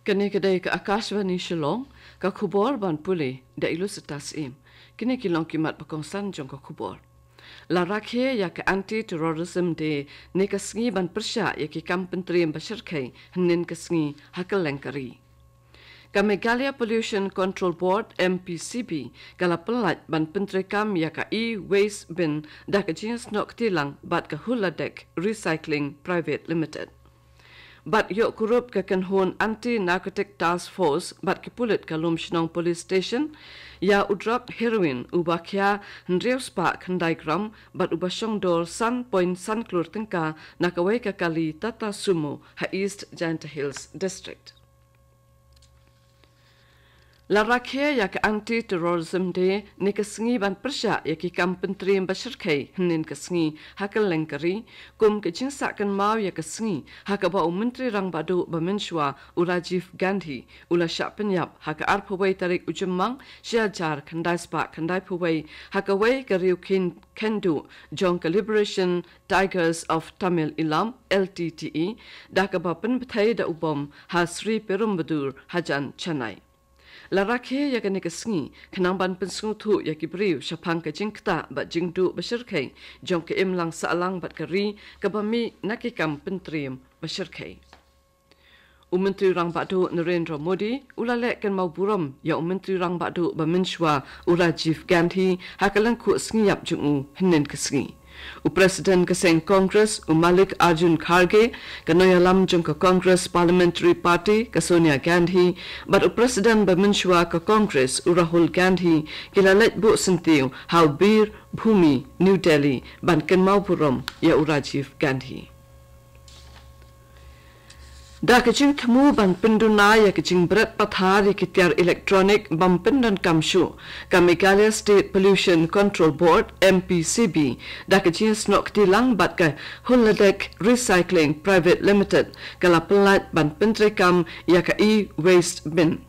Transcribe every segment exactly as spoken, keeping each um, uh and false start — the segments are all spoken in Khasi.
Kane ka dei ka Akashvani Shillong, ka khubor ban pule da i Lucetta Syiem. Kine ki long ki mat ba kongsan jong ka khubor. La rakhe ïa ka Anti Terrorism Day ne ka sngi ban pyrshah ïa ki kam pyntriem ba shyrkhei hynnin ka sngi ha kylleng ka ri. Ka Meghalaya Pollution Control Board, M P C B, ka la pynlait ban pyntreikam ïa ka e-waste bin da ka jingïasnoh kti lang bad ka Huladek Recycling Private Limited. Bad ïoh kurup ka kynhun Anti Narcotic Task Force bad ki pulit ka Lumshnong Police Station ïa u drok heroin uba khia hynriew spah khyndai gram bad uba shong dor san point san klur tyngka na kawei ka kali Tata Sumo ha East Jaintia Hills District. La rakhe ïa ka Anti Terrorism Day ne ka sngi ban pyrshah ïa ki kam pyntriem ba shyrkhei hynnin ka sngi ha kylleng ka ri, kum ka jingsah kynmaw ïa ka sngi ha kaba u Myntri Rangbah Duh ba mynshuwa u Rajiv Gandhi u la shah pynïap ha ka arphew wei tarik u Jymmang shi hajar khyndai spah khyndai phew wei ha kawei ka riew kheiñ kheiñ duh jong ka Liberation Tigers of Tamil Eelam, L T T E, da kaba pynbthei da u bom ha Sri Perumbudur hajan Chennai. La rakhe ïa kane ka sngi khnang ban pynsngewthuh ïa ki briew shaphang ka jingktah bad jingduh ba shyrkhei jong ka imlang sahlang bad ka ri kaba mih na ki kam pyntriem ba shyrkhei. U Myntri Rangbah Duh Narendra Modi u la leh kynmaw burom ïa u Myntri Rangbah Duh ba mynshuwa u Rajiv Gandhi ha ka lyngkhuh sngi ïap jong u hynnin ka sngi. U President ka seng Congress u Mallikarjun Kharge, ka nongïalam jong ka Congress Parliamentary Party ka Sonia Gandhi bad u President ba mynshuwa ka Congress u Rahul Gandhi ki la leit buh syntiew ha u Bir Bhumi, New Delhi ban kynmaw burom ïa u Rajiv Gandhi. Da ka jingthmu ban pynduna ïa ka jingbret pathar ïa ki tiar electronic bym pyndonkam shuh, ka Meghalaya State Pollution Control Board, M P C B, da ka jingïasnoh kti lang bad ka Huladek Recycling Private Limited ka la pynlait ban pyntreikam ïa ka e-waste bin.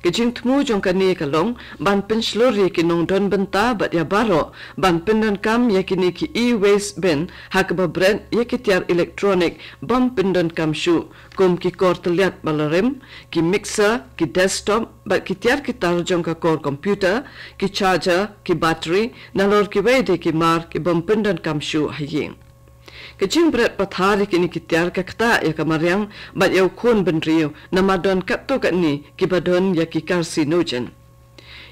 Ka jingthmu jong kane ka long ban pynshlur ïa ki nongdon bynta bad ïa baroh ban pyndonkam ïa kine ki e-waste bin ha kaba bret ïa ki tiar electronic bym pyndonkam shuh, kum ki kor tylliat ba la rim, ki mixer, ki desktop bad ki tiar ki tar jong ka kor computer, ki charger, ki battery, nalor kiwei de ki mar ki bym pyndonkam shuh ha ïing. Ka jingbret pathar ïa kine ki tiar ka ktah ïa ka mariang bad ïa u khun bynriew namar don katto katne kiba don ïa ki carcinogen.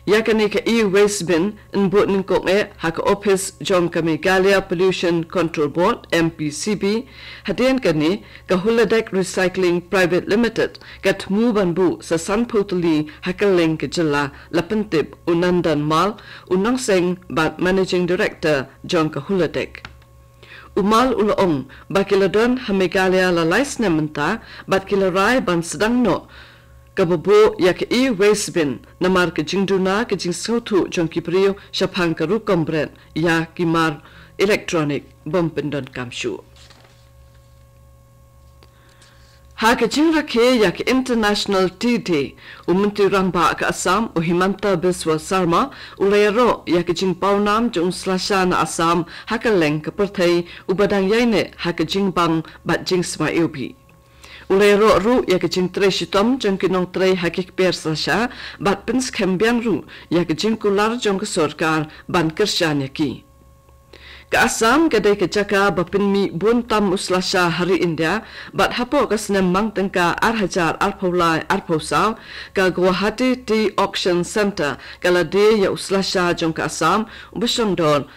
Ïa kane ka e-waste bin yn buh nyngkong eh ha ka ophis jong ka Meghalaya Pollution Control Board, M P C B. Hadien kane, ka Huladek Recycling Private Limited ka thmu ban buh sa sanphew tylli ha kylleng ka jylla, la pyntip u Nandan Mal, u nongseng bad Managing Director jong ka Huladek. U Mal u la ong ba ki la don ha Meghalaya la lai snem mynta bad ki la rai ban sdang noh kaba buh ïa ka e-waste bin namar ka jingduna ka jingsngewthuh jong ki briew shaphang ka rukom bret ïa ki mar electronic bym pyndonkam shuh. Ha ka jingrakhe ïa ka International Tea Day, u Myntri Rangbah ka Assam, u Himanta Biswa Sarma, u la ïaroh ïa ka jingpawnam jong u slasha na Assam ha kylleng ka pyrthei uba dang ïaineh ha ka jingbang bad jingsma iwbih. U la ïaroh ruh ïa ka jingtrei shitom jong ki nongtrei ha ki kper slasha bad pynskhem biang ruh ïa ka jingkular jong ka sorkar ban kyrshan ïa ki. Ka Assam ka dei ka jaka ba pynmih bun tam u slasha ha ri India, bad hapoh ka snem mang tyngka ar hajar arphew lai arphew saw, ka Guwahati Tea Auction Centre ka la die ïa u slasha jong ka Assam uba shong dor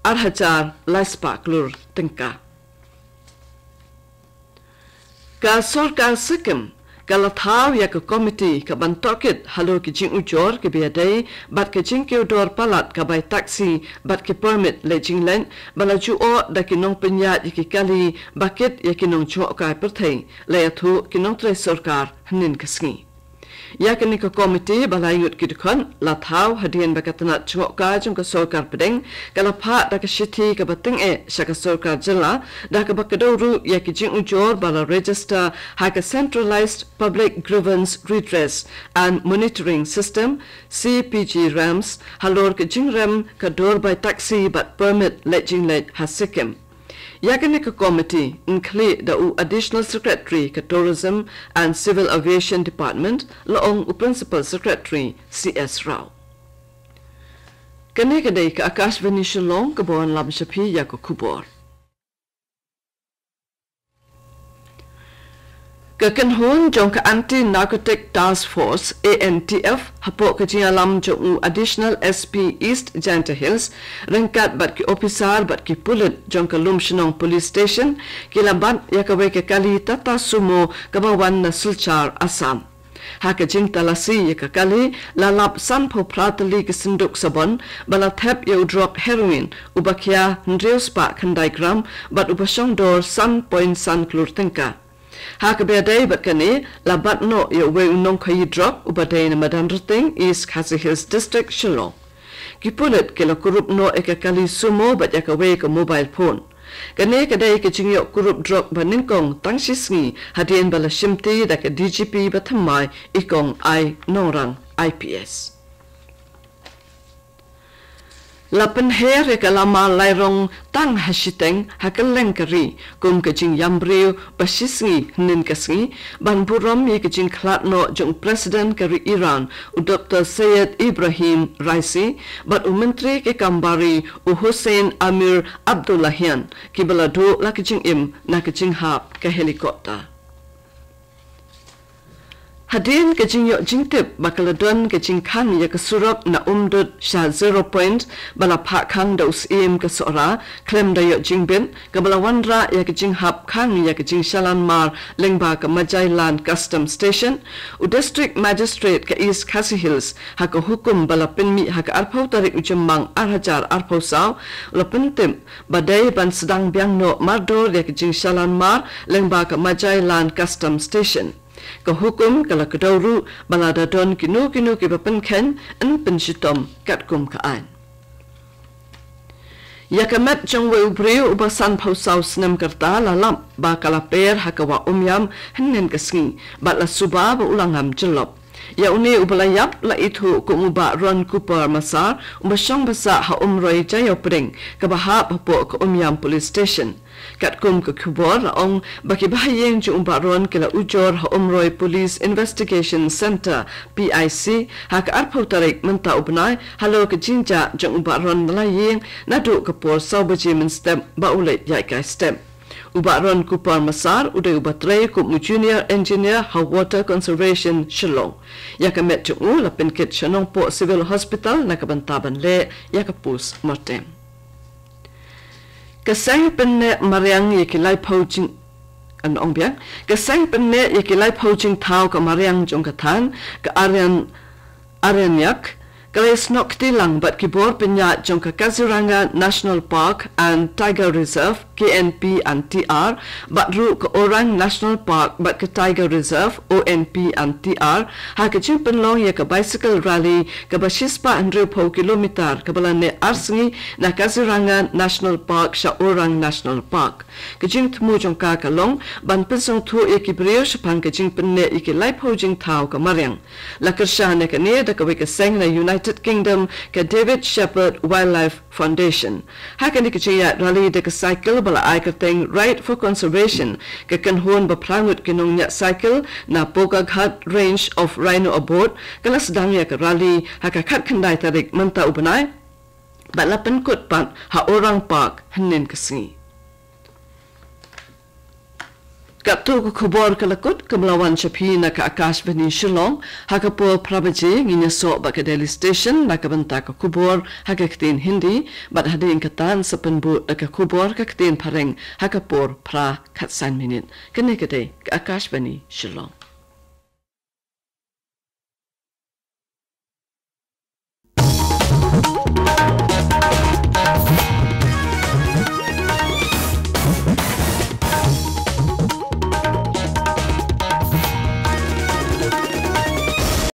ar hajar lai spah klur tyngka. Ka sorkar Sikkim ka la thaw ïa ka komiti ka ban tohkit halor ki jingujor kiba ïadei bad ka jingkiew dor palat ka bai taxi bad ki permit leit jingleit ba la ju oh da ki nongpynïaid ïa ki kali ba kit ïa ki nongjngohkai pyrthei, la ïathuh ki nongtrei sorkar hynnin ka sngi. Ïa kane ka komiti ba lai ngut ki dkhot la thaw hadien ba ka tnat jngohkai jong ka sorkar pdeng ka la phah da ka shithi kaba tyngeh sha ka sorkar jylla da kaba kdew ruh ïa ki jingujor ba la register ha ka Centralized Public Grievance Redress and Monitoring System, C P G RAMS, halor ka jingrem ka dor bai taxi bad permit leit jingleit ha Sikkim. Ïa kane ka komiti yn khlieh da u Additional Secretary ka Tourism and Civil Aviation Department, la ong u Principal Secretary C S Rao. Kane ka dei ka Akashvani Shillong kaba wanlam sha phi ïa ka khubor. Ka kynhun jong ka Anti Narcotic Task Force, A N T F, hapoh ka jingïalam jong u Additional S P East Jaintia Hills, ryngkat bad ki ophisar bad ki pulit jong ka Lumshnong Police Station, ki la bat ïa kawei ka kali Tata Sumo kaba wan na Silchar, Assam. Ha ka jingtalasi ïa ka kali, la lap sanphew phra tylli ki synduk sabon, ba la thep ïa u drok heroin, uba khia hynriew spah khyndai gram, bad uba shong dor san point san klur tyngka. Ha kaba ïadei bad kane, la bat noh ïa uwei u nongkhaïi drok, uba dei na Madanrting, East Khasi Hills District, Shillong. Ki pulit ki la kurup noh ïa ka kali Sumo bad ïa kawei ka mobile phone. Kane ka dei ka jingïoh kurup drok ba nyngkong tang shisngi hadien ba la shimti da ka D G P bathymmai i Kong I Nongrang I P S. La pynher ïa ka lama lairong tang ha shiteng ha kylleng ka ri kum ka jingïam briew ba shisngi hynnin ka sngi, ban burom ïa ka jingkhlad noh jong u President ka ri Iran, u Doktor Seyed Ibrahim Raisi, bad u Myntri ki kam bar ri, u Hussein Amir Abdollahian, kiba la duh la ka jingim na ka jinghap ka helicopter. Hadien ka jingïoh jingtip ba ka la don ka jingkhang ïa ka surok na Umdut sha Zero Point, ba la phah khang da u Syiem ka Sohra, khlem da ïoh jingbit, kaba la wanrah ïa ka jinghap khang ïa ka jingshalan mar lyngba ka Majailan Custom Station, u District Magistrate ka East Khasi Hills, ha ka hukum ba la pynmih ha ka arphew tarik u Jymmang ar hajar arphew saw, la pyntip ba dei ban sdang biang noh mardor ïa ka jingshalan mar lyngba ka Majailan Custom Station. Ka hukum ka la kdew ruh ba lada don kino kino kiba pynkheiñ, yn pynshitom katkum ka aiñ. Ïa ka met jong uwei u briew uba sanphew saw snem ka rta la lap ba ka la per ha ka wah Umïam hynnin ka sngi, bad la suba ba u la ngam jyllop. Ïa une uba la ïap la ithuh kum u Bah Ron Cooper Massar, uba shong ba sah ha Umroi Jaïawpdeng, kaba hap hapoh ka Umïam Police Station. Katkum ka khubor la ong ba ki bahaïing jong u Bah Ron ki la ujor ha Umroi Police Investigation Centre, P I C, ha ka arphew tarik mynta u bnai, halor ka jingjah jong u Bah Ron na la ïing, naduh ka por saw baje mynstep ba u leit ïaid kai step. U Bah Ron Cooper Massar u dei uba trei kum u Junior Engineer ha Water Conservation, Shillong. Ïa ka met jong u la pynkit sha Nongpoh Civil Hospital na ka bynta ban leh ïa ka post mortem. Ka seng pynneh mariang ïa ki laiphew jing, kan ong biang. Ka seng pynneh ïa ki laiphew jingthaw ka mariang jong ka thaiñ, ka Aryan, Aryanyak, ka la ïasnoh kti lang bad ki bor pynïaid jong ka Kaziranga National Park and Tiger Reserve, K N P and T R, bad ruh ka Orang National Park bad ka Tiger Reserve, O N P and T R, ha ka jingpynlong ïa ka bicycle rally kaba shispah hynriewphew kilometer kaba la neh ar sngi na Kaziranga National Park sha Orang National Park. Ka jingthmu jong ka ka long ban pynsngewthuh ïa ki briew shaphang ka jingpynneh ïa ki laiphew jingthaw ka mariang. La kyrshan ïa kane da kawei ka seng na United Kingdom, ka David Shepherd Wildlife Foundation. Ha kane ka jingïaid rally da ka cycle ba la ai kyrteng Ride for Conservation, ka kynhun ba phra ngut ki nongñiah cycle na Bogaghat Range of Rhino Abode, ka la sdang ïa ka rally ha ka khatkhyndai tarik mynta u bnai, bad la pynkut pat ha Orang Park hynnin ka sngi. Katto ka khubor ka la kut, kaba la wan sha phi na ka Akashvani Shillong. Ha ka por phra baje ngin ïasoh bad ka Delhi Station na ka bynta ka khubor ha ka ktien Hindi, bad hadien kata yn sa pynbud da ka khubor ka ktien Phareng ha ka por phra khatsan minit. Kane ka dei ka Akashvani Shillong.